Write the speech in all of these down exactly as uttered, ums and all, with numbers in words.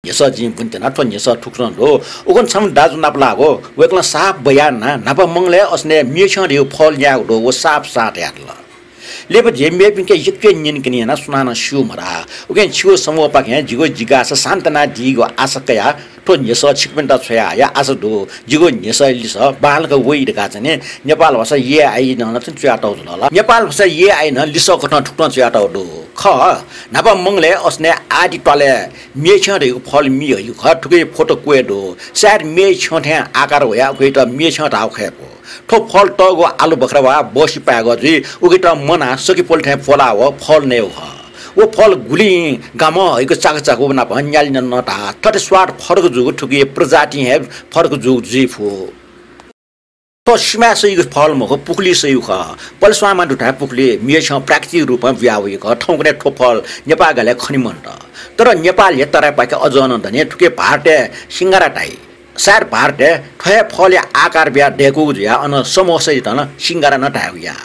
न्ह्यसः जिं ब्वने त्यना, थ्व न्ह्यसः थुकथं दु। उखुन्हु छम्ह दाजु नापलाःगु, वय्कलं साफ बयाः नं न्हापा मंगलय् असनय् म्येछ्यं धइगु फल न्यायेगु दु, व साफ साफ धयादिल। लिपा झी मेपिन्के यक्व न्यनेकने याना, सुनानं स्यू मधाः। उकिं छिगु समूहपाखें जिगु जिज्ञासा सान्त्वना दीगु आशा कयाः थ्व न्ह्यसः छिकपिन्त छ्वयाहया आशा दु। जिगु न्ह्यसःया लिसः बांलाक वइ धकाः चाहिँ नेपाल भाषा एआई नं चाहिँ च्वयातःगु जुल। नेपाल भाषा एआई नं लिसः कथं थुकथं च्वयातःगु दु। खः, न्हापा मंगलय् असनय् आदि त्वालय् म्येछ्यं धइगु फल मी हइगु खः। थुकिया फोटो क्वय् दु। सायद म्येछ्यं थें आकार वयाः उकियात म्येछ्यं धाःगु खः। थ्व फल तःगु आलु बखरा वा बहसि पाय्गः जुइ, उकियात मनाः सकिपोल थें प्वलाः व फल नयेगु खः। व फल गुलिं गामं हइगु चाकचाकु नाप न्यालि नं धाः। थथे स्वाद फरक जूगु थुकिया प्रजातिं हे फरक जूगु जुइ फु। थ्व सिमाय् सइगु फल मखु, पुखुलिइ सइगु खः। पलेस्वांमा दुथाय् पुखुलिइ म्येछ्यं प्राकृतिक रूपं बुया वइगु खः। थौंकन्हय् थ्व फल नेपाः गालय् खने मन्त। तर नेपालया तराईपाखे अझ नं दनि, थुके भारतय् सिंगारा धाइ। सायद भारतय् थ्व हे फलया आकार बियाः दय्कूगु जुयाः अन समोसायात नं सिंगारा नं धायेगु याः।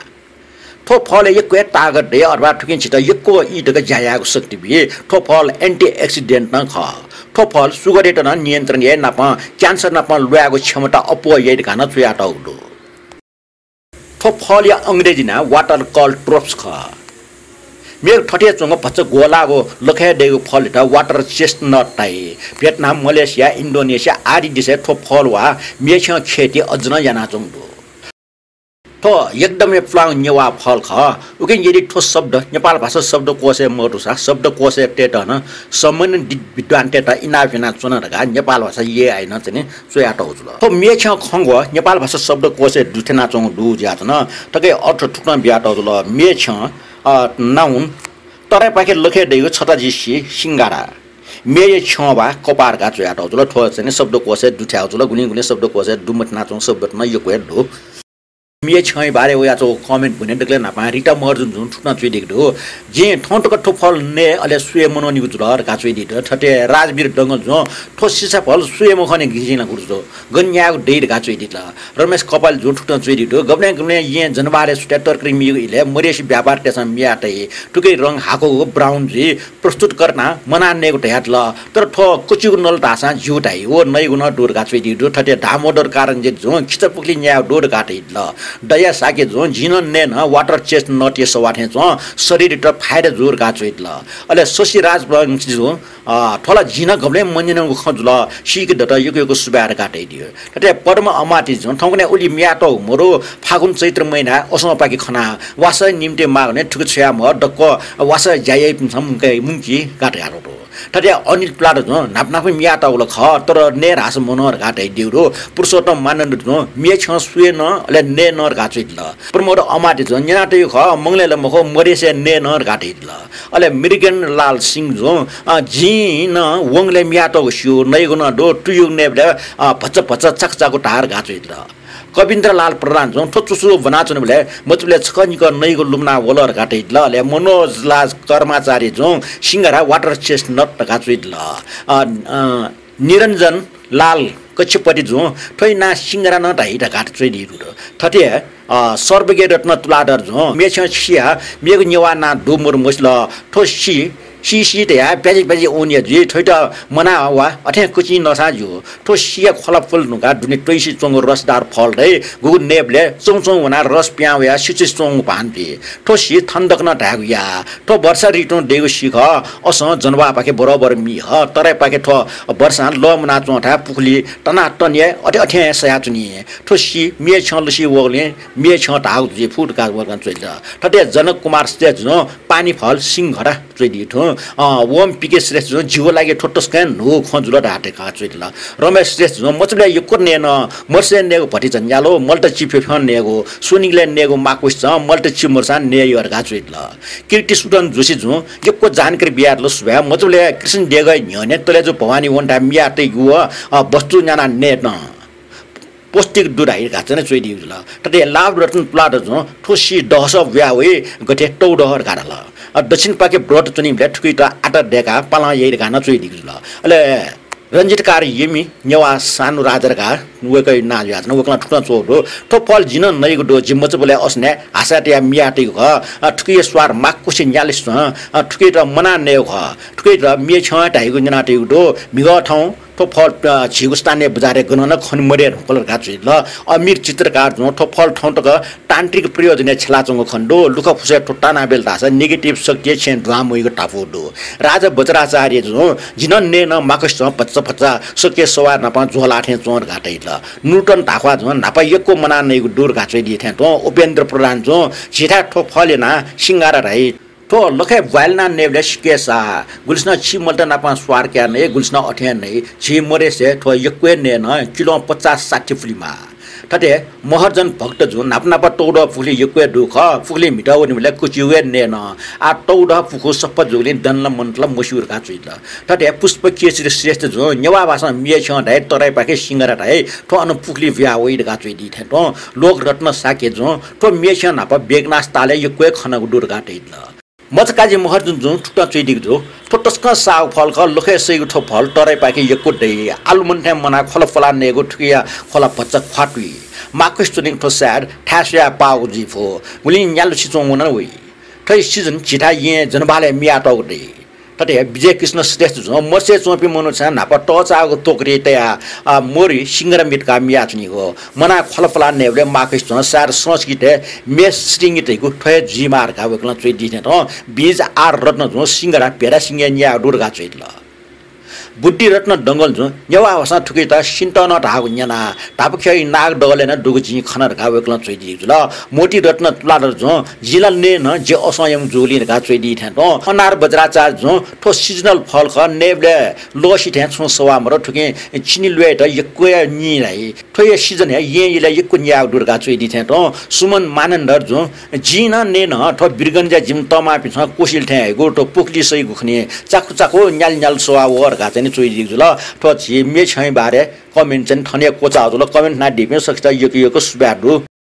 थ्व फलय् यक्व हे ताकत दइ अथवा थुकिं झीत यक्व ई तक ज्या यायेगु शक्ति बी। थ्व फल antioxidant नं खः। थ्व फल सुगरयात नं नियन्त्रण याइ नापं क्यान्सर नाप ल्वायेगु क्षमता अप्वः याइ धकाः नं च्वयातःगु दु। थ्व फलया अंग्रेजी नां water caltrops खः। मेगु थथे च्वंगु भचा ग्वलाःगु लखय् दइगु फलयात water chestnut धाइ। भियतनाम, मलेसिया, इन्डोनेसिया आदि देशय् थ्व फल वा म्येछ्यं खेती अझ नं यानाच्वंगु दु। थ्व एकदम हे पुलांगु नेवाः फल खः। उकिं यदि थ्व शब्द नेपाल भाषा शब्दकोशय् मदुसा शब्दकोशय् तयेत नं सम्बन्धित विद्वानतय्त इनाप यानाच्वना धकाः नेपाल भाषा एआई नं चाहिँ च्वयातःगु जुल। थ्व म्येछ्यं खंगु नेपाल भाषा शब्दकोशय् दुथ्यानाच्वंगु दु जुयाच्वन। थुकिया अर्थ थुकथं बियातःगु जुल, म्येछ्यं, अ, noun, तराईपाखे लखय् दइगु छता झी सी, सिंगारा। म्येया छ्यं वा कपाः धकाः च्वयातःगु जुल। थ्व चाहिँ शब्दकोशय् दुथ्याःगु जुल। गुलिं गुलिं शब्दकोशय् दुमथनाच्वंगु शब्द नं यक्व हे दु। म्येछ्यंया बारे वयाच्वंगु comment ब्वने दकलय् न्हापां रिता महर्जन जुं थुकथं च्वयादीगु दु। जिं थौं तक थ्व फल नये अले स्वये मनंनिगु जुल धकाः च्वयादीगु दु। थथे राजवीर डंगल जुं थ्व सिसा फल स्वये मखने गिजिं ला गुरु जु। गन न्यायेगु दइ धकाः च्वयादीत ल। रमेश कपाल जुं थुकथं च्वयादीगु दु। गबलें गबलें येँ जनावरया सुथय् तरकारी मीगु इलय् मदेशी व्यापारीतय्सं मियातइ। थुकिया रंग हाकःगु brown जुइ। प्रस्तुतकर्तां मनाः नयेगु धयात ल। तर थ्व कचिगु नल धाःसां ज्यू धाइ। व नइगु नं दु धकाः च्वयादीगु दु। थथे दामोदर कारञ्जित जुं खिचापुखुली न्यायेगु दु धकाः धयात ल। दया शाक्य जुं जिं नं नये नं water chestnut या सवाः थें च्वं शरीरयात फाइदा जू धकाः च्वयात ल। अले शशि राजवंशी जुं अ, थ्व ला जिं नं गबलें मन्यनागु खँ जुल, सीके दत, यक्व यक्व सुभाय् धकाः धयादीगु। थथे पद्म अमात्य जुं थौंकन्हय् उलि म्यातःगु मरु, फागुन चैत्र महिनाय् असंपाखे खनाः वासः निम्ति माःगु नं थुके छ्वयामः, दक्व वासः ज्या याइपिन्सं मुंके, मुंकी धकाः धयादीगु दु। थथे अनिल तुलाधर जुं न्हापा न्हापा म्यातःगु ला खः, तर नये धाःसा मनं धकाः धयादीगु दु। पुरुषोत्तम मानन्धर जुं म्ये छ्यं स्वये नं अले नये नं धकाः च्वयादिल। प्रमोद अमात्य जुं न्यनातयागु खः, मंगलय् ला मखु, मदेशय् नये नं धकाः धयादिल। अले मृगेन्द्र लाल सिंह जुं, अ, जिं नं वंगलय् म्यातःगु स्यू, नइगु नं दु, तुयुगु नयेबलय्, अ, भचा भचा चाकु चाकु धाः धकाः च्वयादिल। कविन्द्र लाल प्रधान जुं थ्व चुसु ब्वनाच्वनेबलय् मचाबलय् छकः निकः नइगु लुमना वल धकाः धयादिल। अले मनोज लाल कर्माचार्य जुं सिंगारा water chestnut धकाः च्वयादिल। अ, अ, निरञ्जन लाल कक्षपति जुं थ्व नां सिंगारा नं धाइ धकाः च्वयादीगु दु। थथे, अ, सर्वज्ञ रत्न तुलाधर जुं म्ये छ्यं सियाः मेगु नेवाः नां दु मदु मसिल। थ्व सी, सी सी धयाः प्याजी प्याजी ओनिया जुइ, थ्वयात मनाः वा अथें कचिं नःसां ज्यू। थ्व सिया ख्वला पुल धुंकाः दुने त्वइसे च्वंगु रसदार फल दइ, गुगु नयेबलय् चौं चौं वनाः रस पिहां वयाः सिचुसे च्वंगु भान बी। थ्व सी थन दकनं धायेगु या। थ्व वर्षा ऋतुं दइगु सी खः, असं जनावरपाखे बरोबर मी हः। तराईपाखे थ्व वर्षां लः मुनाच्वंथाय् पुखुली तनातन याये, अथे अथें हे सयाच्वनी। थ्व सी म्ये छ्यं लसि वःगुलिं म्ये छ्यं धाःगु जुइ फु धकाः वय्कलं च्वयादिल। थथे जनक कुमार श्रेष्ठ जुं पानी फल सिंघडा च्वयादीगु थुं, अ, ओम पी के श्रेष्ठ जुं जिगु लागि थ्व तसकं न्हूगु खँ जुल धकाः च्वयादिल। रमेश श्रेष्ठ जुं मचाबलय् यक्व नये नं, मदुसे नयेगु भति झन्झ्यालो, मलत चिप्यफं नयेगु, स्वनिगलय् नयेगु माकुस चं, मलत चिमरुसां नये यः धकाः च्वयादिल। कीर्ति सुदन जोशी जुं यक्व जानकारी बियादिल सुभाय्, मचाबलय् कृष्ण देगःया न्ह्यःने तलेजु भवानी वनथाय् मियातइगु व, अ, वस्तु न्यानाः नये नं पौष्टिक दु धाइ धकाः च्वयादीगु जुल। थथे लाभ रत्न तुलाधर जुं थ्व सी दहसः बुया वइ, गथे तौ दह धकाः धाल। अ, दक्षिणपाखे व्रत च्वनीबलय् थुकियात आटा दय्काः पालां याइ धकाः नं च्वयादीगु जुल। अले रञ्जितकार यमि नेवाः सानु राजा धकाः वय्कःया नां जुयाच्वन। वय्कलं थुकथं च्वःगु दु। थ्व फल जिं नं नइगु दु। जि मचाबलय् असनय् हासातया मियातइगु खः। अ, थुकिया स्वाद माकुसे न्यालिसे च्वं। अ, थुकियात मनाः नयेगु खः। थुकियात म्ये छ्यं धाइगु न्यनातइगु दु। म्हिगः थौं थ्व फल, अ, झीगु स्थानीय बजारय् गनं नं खने मदये धुंकल धकाः च्वइदिल। अमिर चित्रकार जुं थ्व फल थौं तक तान्त्रिक प्रयोजनय् छ्यलाच्वंगु खनेदु। लुखा फुसय् थ्व तानाबिल धाःसा negative शक्तिया छेँ दुहां मवइगु धापू दु। राजा वज्राचार्य जुं जिं नं नये नं माकुसे च्वं, भचा भचा शक्तिया सवाः नाप ज्वःलाः थें च्वं धकाः धइदिल। नूतन धाख्वाः जुं न्हापा यक्व मनाः नइगु दु धकाः च्वइदी थें तुं उपेन्द्र प्रधान जुं झीथाय् थ्व फल यानाः सिंगारा धाइ। थ्व लखय् ब्वाँय् लानाः नयेबलय् सिक्कय् साः। गुलिसिनं छि मलत नाप स्वार कयाः नइ, गुलिसिनं अथे हे नइ। झी मदय्सय् थ्व यक्व हे नये नं किलों पचास साठी पुलेमाः। थथे महर्जन भक्त जुं न्हापा न्हापा तौदह पुखुली यक्व हे दु खः। पुखुली म्हितः वनीबलय् कुचिउ हे नये नं। आः तौदह पुखू सफा जूगुलिं दनला मनतला मस्यू धकाः च्वइदिल। थथे पुष्प केशरी श्रेष्ठ जुं नेवाः भाषां म्ये छ्यं धाइ, तराईपाखें सिंगारा धाइ, थ्व अन पुखुली बुया वइ धकाः च्वइदी थें तुं लोकरत्न शाक्य जुं थ्व म्ये छ्यं न्हापा बेगनास तालय् यक्व हे खनागु दु धकाः धइदिल। मचाकाजी महर्जन जुं थुकथं च्वइदीगु दु। थ्व तसकं साःगु फल खः, लखय् सइगु थ्व फल तराईपाखे यक्व दइ। आलुमन थें मनाः ख्वला पलाः नयेगु थुकिया ख्वला भचा ख्वातुइ। माकुसे च्वनीगु थ्व सायद थाय् स्वयाः पाःगु जुइ फु। गुलिं न्यालुसे च्वंगु नं वइ। थ्व season झीथाय् येँ जनबहालय् मियातःगु दइ। थथे विजयकृष्ण श्रेष्ठ जुं मचाय् च्वंपिं मनूतय्सं न्हापा तःचाःगु टोकरी तयाः, अ, मरि सिंगारा मितकाः मियाच्वनीगु। मनाः ख्वला पलाः नयेबलय् माकुसे च्वं सायद संस्कृतय् म्ये सितिंगि धइगु थ्व हे जुइमाः धकाः वय्कलं च्वइदी थें तुं बीज आर रत्न जुं सिंगारा भेडा सिंगय् न्यायेगु दु धकाः च्वइदिल। बुद्धिरत्न डंगोल जुं नेवाः भाषां थुकियात सिन्त नं धाःगु न्यना। धापख्यःया नागदहलय् नं दुगु जिं खना धकाः वय्कलं च्वइदीगु जुल। मोतीरत्न तुलाधर जुं जिं ला नये नं जि असंयम जूगुलिं धकाः च्वइदी थें तुं अनार वज्राचार्य जुं थ्व seasonal फल खः, नयेबलय् लःसि थें छुं सवाः मदु। थुकिं चिनि ल्वयेत यक्व हे नी धाइ। थ्व हे season हे येँ इलय् यक्व न्यायेगु दु धकाः च्वइदी थें तुं सुमन मानन्धर जुं जिं नं नये नं थ्व वीरगञ्जय् जिमि तःमापिन्सं क्वसिल थें हइगु थ्व पुखुली सइगु खनी। चाकु चाकु न्याल न्याल सवाः वः धकाः चाहिँ नि च्वइदीगु जुल। थ्व झी म्ये छ्यंया बारे comment चाहिँ नि थन हे क्वचाः जुल। Comment यानादीपिं सकसित यक्व यक्व सुभाय् दु।